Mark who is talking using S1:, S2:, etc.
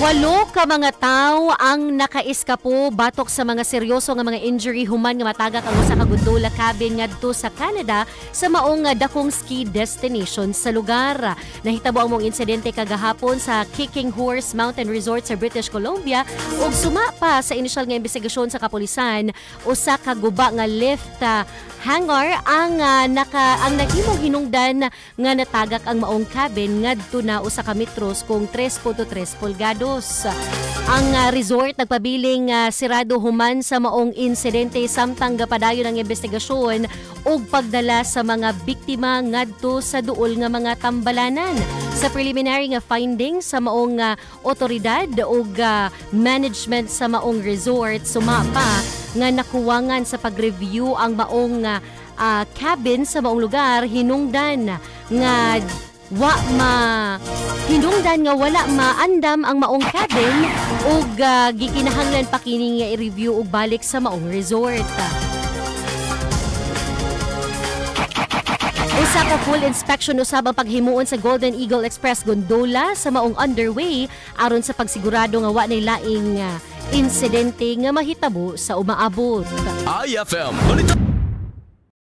S1: Walo ka mga tawo ang nakaiskapo batok sa mga seryoso nga mga injury human nga matagak ang usa ka gondola cabin ngadto sa Canada sa maong dakong ski destination sa lugar. Nahitabo ang maong insidente kagahapon sa Kicking Horse Mountain Resort sa British Columbia ug suma pa sa inisyal nga investigasyon sa kapulisan, usa ka guba nga lift hangar ang naka ang nahimong hinungdan nga natagak ang maong cabin ngadto na usa ka metros kung 3.3 pulgados. Ang resort nagpabiling sirado human sa maong insidente samtang gapadayon ang investigasyon ug pagdala sa mga biktima ngadto sa duol nga mga tambalanan. Sa preliminary nga findings sa maong otoridad ug management sa maong resort, suma pa nga nakuwangan sa pag-review ang maong cabin sa maong lugar hinungdan nga wala maandam ang maong cabin ug gikinahanglan pa kini nga i-review ug balik sa maong resort. Usa ka full inspection usab ang paghimuon sa Golden Eagle Express gondola sa maong underway aron sa pagsigurado nga wa nay laing insidente nga mahitabo sa umaabot.
S2: IFM Balita.